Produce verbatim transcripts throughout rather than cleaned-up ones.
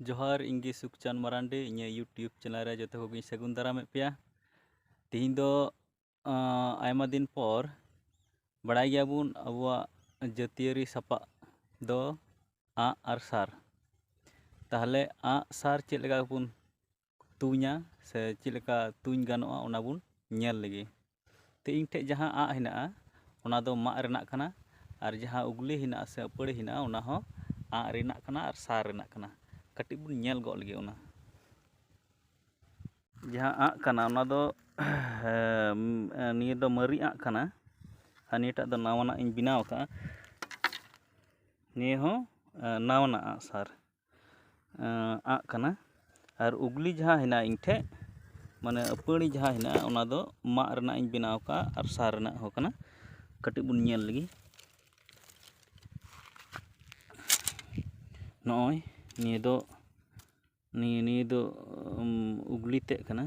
ᱡᱚᱦᱟᱨ, ᱤᱧ ᱜᱮ ᱥᱩᱠᱪᱟᱸᱫᱽ ᱢᱟᱨᱟᱱᱰᱤ᱾ ᱤᱧᱟᱹᱜ YouTube ᱪᱮᱱᱮᱞ ᱨᱮ ᱡᱚᱛᱚ ᱠᱚᱜᱮᱧ ᱥᱟᱹᱜᱩᱱ ᱫᱟᱨᱟᱢᱮᱫ ᱯᱮᱭᱟ᱾ ᱛᱮᱦᱮᱧ ᱫᱚ, ᱟᱸ, ᱟᱭᱢᱟ ᱫᱤᱱ ᱯᱚᱨ, ᱵᱟᱲᱟᱭ ᱜᱮᱭᱟᱵᱚᱱ ᱟᱵᱚᱣᱟᱜ ᱡᱟᱹᱛᱤᱭᱟᱹᱨᱤ ᱥᱟᱯᱟᱵ ᱫᱚ ᱟᱸᱜ ᱟᱨ ᱥᱟᱨ᱾ ᱛᱟᱦᱚᱞᱮ ᱟᱸᱜ ᱥᱟᱨ ᱪᱮᱫ ᱞᱮᱠᱟ ᱵᱚᱱ ᱛᱩᱧᱟ ᱥᱮ ᱪᱮᱫ ᱞᱮᱠᱟ ᱛᱩᱧ ᱜᱟᱱᱚᱜᱼᱟ, ᱚᱱᱟ ᱵᱚᱱ ᱧᱮᱞ ᱞᱮᱜᱮ᱾ ᱛᱚ, ᱤᱧ ᱴᱷᱮᱡ ᱡᱟᱦᱟᱸ ᱟᱸᱜ ᱦᱮᱱᱟᱜᱼᱟ, ᱚᱱᱟ ᱫᱚ ᱢᱟᱜ ᱨᱮᱱᱟᱜ ᱠᱟᱱᱟ, ᱟᱨ ᱡᱟᱦᱟᱸ ᱩᱜᱽᱞᱤ ᱦᱮᱱᱟᱜᱼᱟ ᱥᱮ ᱟᱹᱯᱟᱹᱲᱤ ᱦᱮᱱᱟᱜᱼᱟ, ᱚᱱᱟ ᱦᱚᱸ ᱟᱸᱜ ᱨᱮᱱᱟᱜ ᱠᱟᱱᱟ ᱟᱨ ᱥᱟᱨ ᱨᱮᱱᱟᱜ ᱠᱟᱱᱟ᱾ ᱠᱟᱹᱴᱤᱡ ᱵᱚᱱ ᱧᱮᱞ ᱜᱚᱫ ᱞᱮᱜᱮ ᱚᱱᱟ᱾ ᱡᱟᱦᱟᱸ ᱟᱸᱜ ᱠᱟᱱᱟ, ᱚᱱᱟ ᱫᱚ, ᱱᱤᱭᱟᱹ ᱫᱚ ᱢᱟᱨᱮ ᱟᱸᱜ ᱠᱟᱱᱟ, ᱟᱨ ᱱᱤᱭᱟᱹᱴᱟᱜ ᱫᱚ ᱱᱟᱣᱟᱱᱟᱜ ᱤᱧ ᱵᱮᱱᱟᱣ ᱟᱠᱟᱫᱼᱟ᱾ ᱱᱤᱭᱟᱹ ᱦᱚᱸ, ᱮ, ᱱᱟᱣᱟᱱᱟᱜ ᱟᱸᱜ ᱥᱟᱨ, ᱮ, ᱟᱸᱜ ᱠᱟᱱᱟ᱾ ᱟᱨ ᱩᱜᱽᱞᱤ ᱡᱟᱦᱟᱸ ᱦᱮᱱᱟᱜᱼᱟ ᱤᱧ ᱴᱷᱮᱡ, ᱢᱟᱱᱮ ᱟᱹᱯᱟᱹᱲᱤ ᱡᱟᱦᱟᱸ ᱦᱮᱱᱟᱜᱼᱟ, ᱚᱱᱟ ᱫᱚ ᱢᱟᱜ ᱨᱮᱱᱟᱜ ᱤᱧ ᱵᱮᱱᱟᱣ ᱟᱠᱟᱫᱼᱟ ᱟᱨ ᱥᱟᱨ ᱨᱮᱱᱟᱜ ᱦᱚᱸ ᱠᱟᱱᱟ᱾ ᱠᱟᱹᱴᱤᱡ ᱵᱚᱱ ᱧᱮᱞ ᱞᱮᱜᱮ᱾ ᱱᱚᱜᱼᱚᱭ ᱱᱤᱭᱟᱹ ᱫᱚ, ᱱᱤᱭᱟᱹ, ᱱᱤᱭᱟᱹ ᱫᱚ, ᱩᱢ, ᱩᱜᱽᱞᱤ ᱛᱮᱫ ᱠᱟᱱᱟ᱾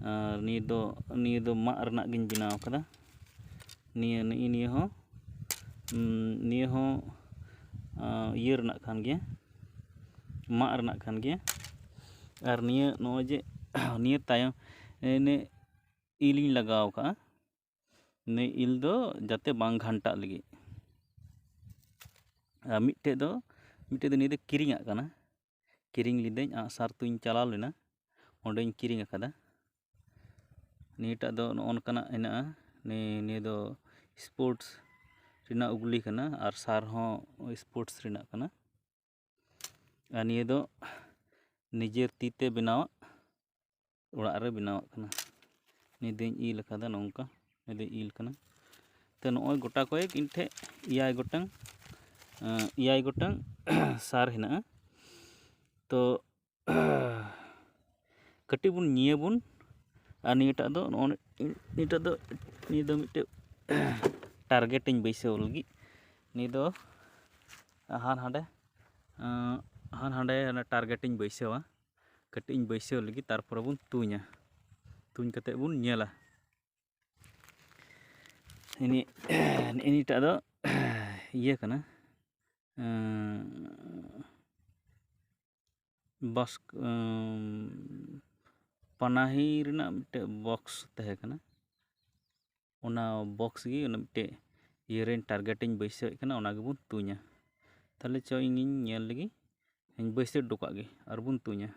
ᱟᱨ ᱱᱤᱭᱟᱹ ᱫᱚ, ᱱᱤᱭᱟᱹ ᱫᱚ ᱢᱟᱜ ᱨᱮᱱᱟᱜ ᱜᱤᱧ ᱵᱮᱱᱟᱣ ᱠᱟᱫᱟ᱾ ᱱᱤᱭᱟᱹ, ᱱᱤᱭᱟᱹ, ᱱᱤᱭᱟᱹ ᱦᱚᱸ, ᱩᱢ, ᱱᱤᱭᱟᱹ ᱦᱚᱸ, ᱟᱸ, ᱤᱭᱟᱹ ᱨᱮᱱᱟᱜ ᱠᱟᱱ ᱜᱮᱭᱟ, ᱢᱟᱜ ᱨᱮᱱᱟᱜ ᱠᱟᱱ ᱜᱮᱭᱟ᱾ ᱟᱨ ᱱᱤᱭᱟᱹ, ᱱᱚᱜᱼᱚᱭ ᱡᱮ, ᱱᱤᱭᱟᱹ ᱛᱟᱭᱚᱢ, ᱱᱤᱭᱟᱹ ᱤᱞᱤᱧ ᱞᱟᱜᱟᱣ ᱠᱟᱜᱼᱟ, ᱱᱤᱭᱟᱹ ᱤᱞ ᱫᱚ ᱡᱟᱛᱮ ᱵᱟᱝ ᱜᱷᱟᱱᱴᱟᱜ ᱞᱟᱹᱜᱤᱫ᱾ ᱟᱨ ᱢᱤᱫᱴᱮᱡ ᱫᱚ, ᱢᱤᱫᱴᱮᱡ ᱫᱚ ᱱᱤᱭᱟᱹ ᱫᱚ ᱠᱤᱨᱤᱧᱟᱜ ᱠᱟᱱᱟ, ᱠᱤᱨᱤᱧ ᱞᱤᱫᱟᱹᱧ, ᱟᱸᱜᱼᱥᱟᱨ ᱛᱩᱧ ᱪᱟᱞᱟᱣ ᱞᱮᱱᱟ, ᱚᱸᱰᱮᱧ ᱠᱤᱨᱤᱧ ᱟᱠᱟᱫᱟ᱾ ᱱᱤᱭᱟᱹᱴᱟᱜ ᱫᱚ ᱱᱚᱜᱼᱚ ᱱᱚᱝᱠᱟᱱᱟᱜ ᱦᱮᱱᱟᱜᱼᱟ᱾ ᱱᱤᱭᱟᱹ, ᱱᱤᱭᱟᱹ ᱫᱚ sports ᱨᱮᱱᱟᱜ ᱩᱜᱽᱞᱤ ᱠᱟᱱᱟ ᱟᱨ ᱥᱟᱨ ᱦᱚᱸ sports ᱨᱮᱱᱟᱜ ᱠᱟᱱᱟ᱾ ᱟᱨ ᱱᱤᱭᱟᱹ ᱫᱚ ᱱᱤᱡᱮᱨ ᱛᱤ ᱛᱮ ᱵᱮᱱᱟᱣᱟᱜ, ᱚᱲᱟᱜ ᱨᱮ ᱵᱮᱱᱟᱣᱟᱜ ᱠᱟᱱᱟ᱾ ᱱᱤᱭᱟᱹ ᱫᱚᱧ ᱤᱞ ᱟᱠᱟᱫᱟ ᱱᱚᱝᱠᱟ, ᱱᱤᱭᱟᱹ ᱫᱚᱧ ᱤᱞ ᱠᱟᱱᱟ᱾ ᱛᱚ, ᱱᱚᱜᱼᱚᱭ ᱜᱚᱴᱟ ᱠᱚᱭᱮᱠ ᱤᱧ ᱴᱷᱮᱡ ᱮᱭᱟᱭ ᱜᱚᱴᱟᱝ, ᱮᱸ, ᱮᱭᱟᱭ ᱜᱚᱴᱟᱝ ᱥᱟᱨ ᱦᱮᱱᱟᱜᱼᱟ᱾ ᱛᱚ, ᱠᱟᱹᱴᱤᱡ ᱵᱚᱱ ᱧᱤᱭᱟᱵᱚᱱ᱾ ᱟᱨ ᱱᱤᱭᱟᱹᱴᱟᱜ ᱫᱚ ᱱᱚᱜᱼᱚ ᱱᱤᱭᱟᱹᱴᱟᱜ ᱫᱚ, ᱱᱤᱭᱟᱹ ᱫᱚ ᱢᱤᱫᱴᱮᱡ target ᱤᱧ ᱵᱟᱹᱭᱥᱟᱹᱣ ᱞᱟᱹᱜᱤᱫ᱾ ᱱᱤᱭᱟᱹ ᱫᱚ ᱦᱟᱱ ᱦᱟᱸᱰᱮ, ᱟᱸ, ᱦᱟᱱ ᱦᱟᱸᱰᱮ ᱚᱱᱟ target ᱤᱧ ᱵᱟᱹᱭᱥᱟᱹᱣᱟ᱾ ᱠᱟᱹᱴᱤᱡ ᱤᱧ ᱵᱟᱹᱭᱥᱟᱹᱣ ᱞᱟᱹᱜᱤᱫ, ᱛᱟᱨᱯᱚᱨᱮ ᱵᱚᱱ ᱛᱩᱧᱟ᱾ ᱛᱩᱧ ᱠᱟᱛᱮᱫ ᱵᱚᱱ ᱧᱮᱞᱟ᱾ ᱱᱤᱭᱟᱹ, ᱱᱤᱭᱟᱹᱴᱟᱜ ᱫᱚ ᱤᱭᱟᱹ ᱠᱟᱱᱟ, ᱮᱸ, ᱵᱟᱥ ᱯᱟᱱᱟᱦᱤ ᱨᱮᱱᱟᱜ ᱢᱤᱫᱴᱮᱡ ᱵᱚᱠᱥ ᱛᱟᱦᱮᱸ ᱠᱟᱱᱟ᱾ ᱚᱱᱟ ᱵᱚᱠᱥ ᱜᱮ ᱚᱱᱟ ᱢᱤᱫᱴᱮᱡ ᱤᱭᱟᱹ ᱨᱮᱧ ᱴᱟᱨᱜᱮᱴ ᱤᱧ ᱵᱟᱹᱭᱥᱟᱹᱣᱮᱫ ᱠᱟᱱᱟ, ᱚᱱᱟ ᱜᱮᱵᱚᱱ ᱛᱩᱧᱟ᱾ ᱛᱟᱦᱚᱞᱮ ᱪᱚ ᱤᱧᱤᱧ ᱧᱮᱞ ᱞᱮᱜᱮ, ᱤᱧ ᱵᱟᱹᱭᱥᱟᱹᱣ ᱦᱚᱴᱚ ᱠᱟᱜ ᱜᱮ ᱟᱨ ᱵᱚᱱ ᱛᱩᱧᱟ᱾